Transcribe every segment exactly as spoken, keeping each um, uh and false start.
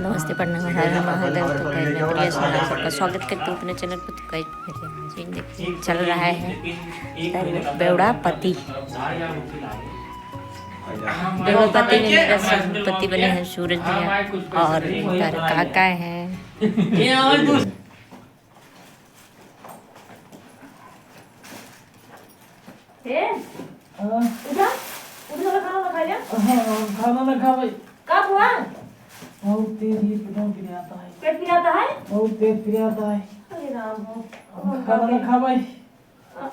नमस्ते, प्रणाम, हर हर महादेव। तो guys, मैं प्रिया सिन्हा, आप सबका स्वागत करती हूँ अपने channel पर। तो guys, मेरे यहाँ scene देखिए, चल रहा है बेवड़ा पति। बेवड़ा पति में मेरा पति बने हैं सूरज भैया और मेरे काका हैं। ए, हाँ। उठा, उठ, चलो खाना ना खा जा। हाँ, खाना ना खा भाई। का हुआ? बहुत तेज ही पेट पिराता है। पेट पिराता है? बहुत तेज पिराता है। अरे राम हो। अब खाना ना खा भाई। अ,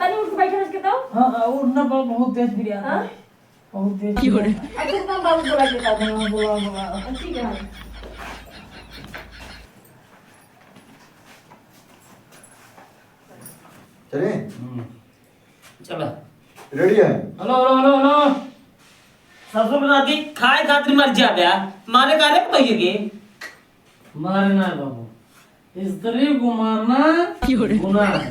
तनी उठ के बैठे रह के तो। हाँ, हाँ, उठ ना पाओ, बहुत तेज पिराता हाँ? है। बहुत तेज क्यों रे? पिराता है। अच्छा, तो हम बाबू को बुला के लाते हैं। हाँ, बुला, बुला। ठीक है। चले? हम्म। चला। Ready है? हेलो, हेलो, हेलो, हेलो। ससुर के नाती खाए खातिर मर जाबे आ। मारे का रे भैया के? मारे ना बाबू। स्त्री को मारना क्यों रे? गुनाह है।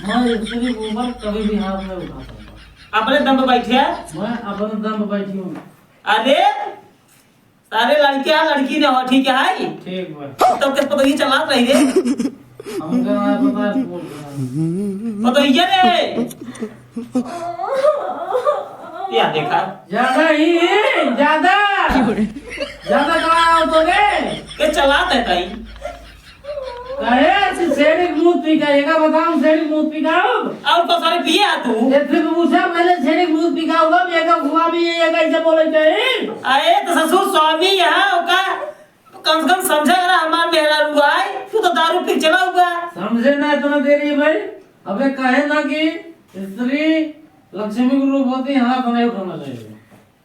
मैं स्त्री के ऊपर कभी भी हाथ नहीं उठा सकता। अपने दम पे बैठे है? मैं अपने दम पे बैठी हूँ। अरे, सारे लड़के हैं, लड़की ने हो, ठीक है? ठीक बा। तब के पतोहिया चलात रही रे। हमका ना पता है कौन है। पतोहिया रे। या देखा। ज्यादा ही, ज्यादा। ज्यादा कहाँ हो तो रे? के चलात है ताई। काहे से छेड़ी के मुंह पी का, एका बताओ छेड़ी के मुंह पी का हो? और तो सारे पिए आ तू। ये फिर पूछा पहले छेड़ी के मुंह पी का होगा, एका हुआ भी ये कैसे बोले जाए? अरे तो ससुर स्वामी यहाँ ओका कम से कम समझे वाला हमार मेहरारू आए, तू तो दारू पी चला हुआ। समझे ना इतना देरी है भाई। अबे कहे ना कि स्त्री लक्ष्मी के रूप होती है, हाथ नहीं उठाना चाहिए।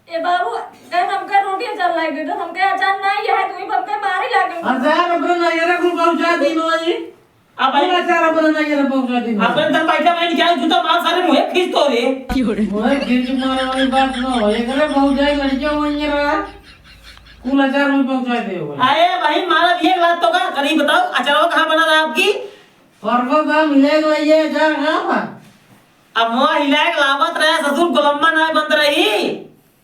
ए बाबू, जब हमका रोटी अचार लाए दे, तो हमका अचार ना ही है, तू ही हमका मारे लागे। अचार अपने नैहरा को पहुंचा दी नो जी। अब भाई, कौन अचार अपने नैहरा पहुंचा दी नो? अपने तक बैठा, मैं क्या जूता मार सारे मुंह खींच तो रे। मुंह खींच मारे वाली बात ना हो, एकरे बहुत जाए लड़कियों में ये रहा। कुल अचार में पहुंचा दे हो। अरे भाई, मारा भी एक लात तो का करी बताओ, अचारवा कहाँ बना रहा आपकी? पर्वत हम ले गए, ये अचार कहाँ बा? अब मुंह हिलाए के लावत रहे, ससुर गोलम्मा ना बंद रही।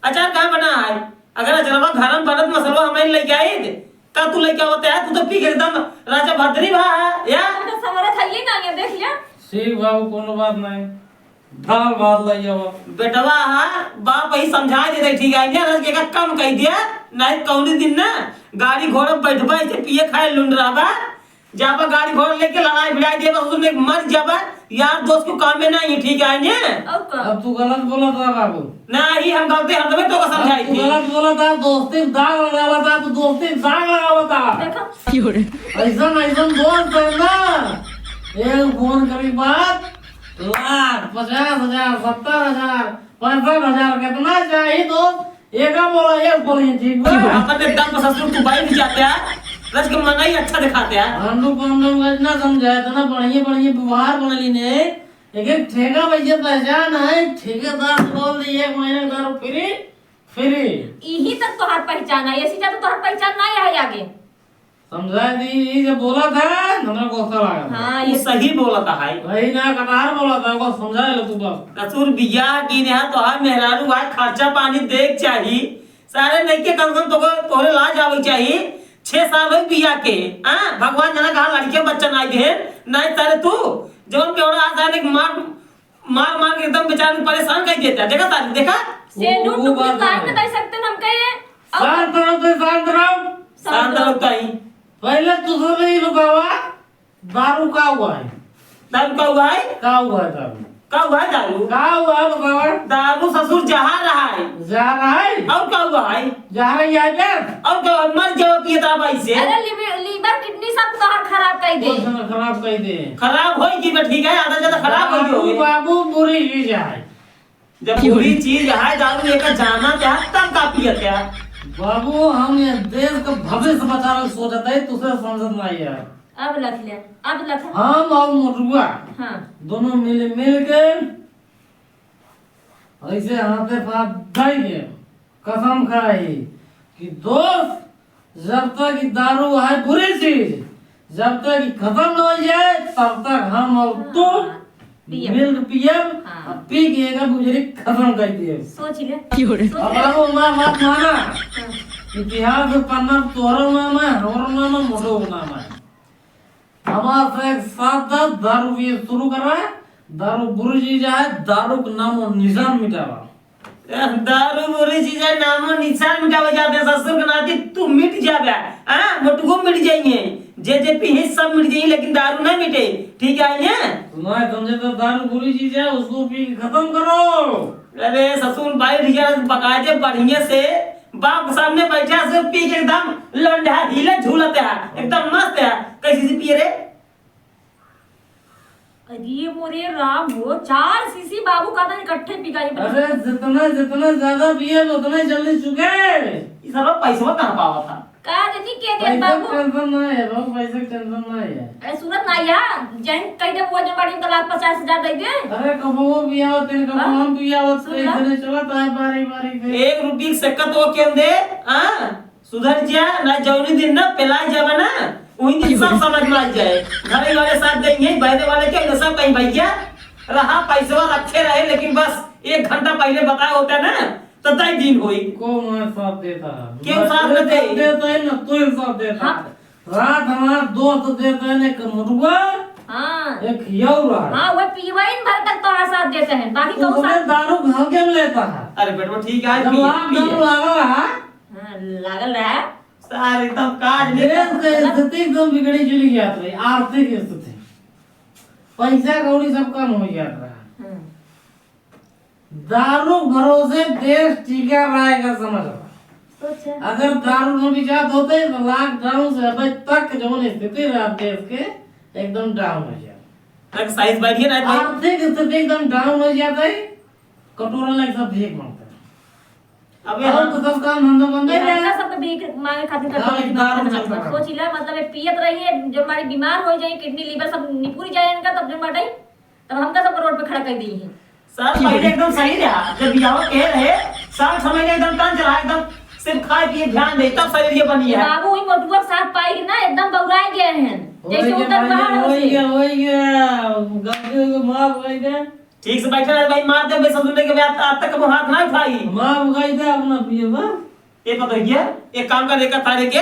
अचार कहाँ बना है? अगर अचरवा घर में बनत मसलवा हमें लेके आई दे, का तू लेके आवत है? तू तो पी के एकदम राजा भद्री भा है, या? अरे तो सवारा था ये ना, ये देख लिया। ठीक बाबू, कोनो बात नहीं, दाल भात ले आवा। बेटवा हा, बाप ही समझा दे, ठीक है, ना रस के का कम कह दिया, नहीं कौनी दिन ना गाड़ी घोड़ा बैठबा, इसे पिए खाए लुंड रहबा। जाबा गाड़ी घोड़ा लेके लड़ाई भिड़ाई देबा, उसमें मर जाबा, यार दोस्त को काम में नहीं, ठीक है ने? और का? अब तू गलत बोलत रहा बाबू। नहीं, हम गलती हरदमे तो का अब समझाई तू थी। गलत बोलत रहा, दोस्ती में दाग लगावत रहा, तू दोस्ती में दाग लगावत रहा। देखो। ऐसन, ऐसन दोस्त है ना, एक फोन करी बात, लाख, पचास हजार, सत्तर हजार, पैंसठ हजार, कितना चाहिए दोस्त? एका बोला, एक बोली, ठीक बा? अपन एकदम ससुर तू बैठ जाते हैं, रज के मना ही अच्छा दिखाते हैं। हम लोग को हम लोग इतना समझाया था ना, बढ़िया बढ़िया व्यवहार बनली ने, एक एक ठेका भैया पहचान है, ठेकेदार से बोल दी एक महीने का दारू फ्री, फ्री। यही तक तोहार पहचान है, ऐसी ज्यादा तोहार पहचान नहीं है आगे। समझाए दी, ये जो बोला था, हमरा गुस्सा लगा था। हाँ, तू ये सही बोला था, हाय। वही ना, कतार बोला था, ओको समझाए लो तू बस। ससुर बियाह की ने, तोहार मेहरारू आए, खर्चा पानी देख चाही। सारे नहीं के कम से कम तोको, तोहरे लाज आवे चाही। छह साल हो बियाह के, हाँ, भगवान जाना कहाँ लड़के बच्चा ना दे, नहीं सारे तू, जौन के ओरा आज आने के मार, मार, मार के एकदम बेचारे परेशान कर देता। देखा तारी, देखा? सेंदूर वो, वो टुकड़ी बात काट है। के दे सकते हैं हम कहे। और शांत रहो, तो शांत रहो। शांत रहो कहीं। पहले तू सब ही रुकावा, दारू का हुआ है? दारू का हुआ है? का हुआ है दारू? का हुआ है दारू? का हुआ है बतावा? दारू ससुर जहर रहा है। जहर रहा है? और का हुआ है? जहर ही है क्या? और का मर जाओ पिए दारू से? अरे लिवर, लिवर किडनी सब तोहार खराब कर दे। बहुत सारा खराब कर दे। खराब होई की बा, ठीक है, आधा ज्यादा खराब होई दारू होई। बाबू बुरी चीज है। जब बुरी चीज है दारू, एका जाना क्या, तब का पिया क्या? बाबू, हम ये देश का भविष्य बचावे सोचत है, तुसे समझत नहीं है। अब लख ले, अब लख। हम और मोटुआ हाँ। दोनों मिल, मिल के ऐसे हाथे पाथ धइ के कसम खाई कि दोस्त, जब तक ई दारू है बुरी चीज, जब तक ई खत्म न हो जाए, तब तक हम और हाँ, तू पियब। मिल्क पियब, हाँ। आ पी के एकर बुझरी खत्म कर दिए। सोच ले। क्यों रे? सोच अब ले। बाबू, हमार बात माना। हाँ। इतिहास के पन्ना तोहरो नाम है, हमरो नाम है, मोटो नाम है। हमार से एक साथ दा, दारू पिए शुरू करा, दारू बुरी चीज है, दारू के नामो निशान मिटावा। दारू बुरी चीज है, नामो निशान मिटावे जाते हैं, ससुर के नाती तू मिट जाबे, हाँ, मोटुओ मिट जाइए, जे जे पीहे सब मिट जाइए, लेकिन दारू नहीं मिटे, ठीक है ये? तुम्हारे समझे तो दारू बुरी चीज है, उसको पी के खत्म करो। अरे ससुर, बैठ जा, पका दे बढ़िया से, बाप के सामने बैठा से पी के एकदम लंडा हिले झूलत है, एकदम मस्त है। कैसी सी पिए रे? अरे मोरे राम हो, चार सीसी बाबू का था इकट्ठे पी गई। अरे जितना, जितना ज्यादा पिए उतना जल्दी चुके। ई सारा पैसवा कहाँ पावा था? का जनी के दे पैसा बाबू? Tension ना है, बाबू, पैसा tension ना है। अरे सूरत ना या, जैन कह दे वो जो बड़ी तलाक पचास हजार दे दे। अरे कबो पियावत, तेरे कबो हाँ? हम पियावत, सुन ला। इतने चलत है बारी बारी से। एक रुपये से कत वो क्यों दे? हाँ? सुधर जा, ना जौनी दिन ना पेला जाबे ना, वही दिन सब समझ में आ जाए। घरे वाले साथ देंगे, बहरे वाले के सब कहीं भैया रहा, पैसवा रखे रहे, लेकिन बस एक घंटा पहले बताया होता ना, तो तय दिन होई। कौन हमारे साथ देता है? क्यों ना साथ तू देते? साथ देता है, ना तू साथ देता है। हाँ। रात हमारा दोस्त देता है, ना एक मुर्गा, हाँ। एक यौरा। हाँ, वो पीवाइन भर तक तोहरा साथ देते हैं, बाकी तू कहूँ हमें साथ दारू हल्के में लेता है। अरे बेटवा, ठीक है, जब पी, lockdown पी। लगा रहा, हाँ, लागल रहा। सारे एकदम काज में देश के स्थिति एकदम बिगड़ी चली जात रही, आर्थिक स्थिति, पैसा कौड़ी सब कम हो जात रहा। हम्म। दारू भरोसे देश टिका रहेगा, समझ लो। सोचा। अगर दारू न बिचात होते तो lockdown से अबे तक जौन स्थिति रहा देश के, एकदम down हो जाए। अगर size बढ़िए ना भाई। आर्थिक स्थिति एकदम down हो जाता है, कटोरा लायक सब भीख मांगता है। अबे और हाँ। तो सब काम धंधा बंद है यार। लड़का सब तो भीख मांगे खातिर हाँ, करते हैं, एकदम दिमाग में चल रहा है। सोचिला, मतलब, ये पियत रहिए, जो हमारी बीमार हो जाए, kidney liver सब निपुर जाए इनका, तब जो बाटे, तब हमका सबको road पे खड़ा कर दी है। साल पहले एकदम सही रहा, जब बियाह के रहे, साल छह महीने एकदम टन चला, एकदम सिर्फ खाए पिए ध्यान दे, तब शरीर ये बनी है। बाबू, वही मोटुआ के साथ पाई ना, एकदम बौराए गए हैं, जैसे वही उतर गया, बाहर वही से। गया, वही गया, गलती हो गई, माफ कर दे। ठीक से बैठा रहे भाई, मार दे, बेसुध के बाद आज तक वो हाथ ना उठाई। माफ कर दे अपना पिए बा। ये पता है, एक काम कर, एक थारे के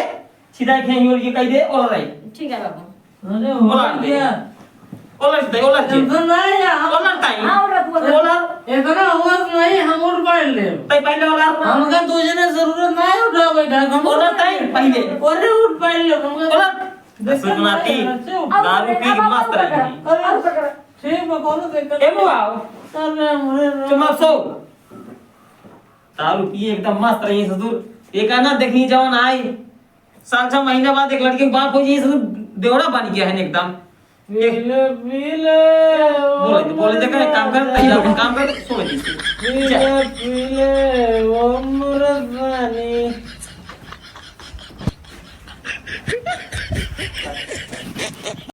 सीधा खेई और ये कह दे, all right। ठीक है बाबू। अरे हो ओलर दे। गया। ओलर दे, ओलर दे। Tension ना है यार, हम ओलर ताई। हाँ, ओलर, ओलर। ओलर। इतना होश नहीं, हम उठ बैठ ले। ताई पहले ओलर। हमका दो जने जरूरत ना है, उठा बैठा, हम उठ ओलर ताई, बैठ ले। पहले। अरे उठ बैठ ले, हमका ओलर। देखो सुकुनाती, ना, अच्छा। दारू पी के मस्त रही। अरे, ठीक बा, कोनो दिक्कत ए बुआ, नहीं। अरे, अरे, अरे। चुम्मा सो। दारू पिए एकदम मस्त रही ससुर। एक आना देखनी जवन आई, साल छह महीना बाद एक लड़के के बाप हो जाई ससुर, देवड़ा बन गया है एकदम। पीले, पीले, बोले, बोले, देखा, एक काम कर, तैयार हो, काम कर, सो जाइए। पीले, चल। पीले।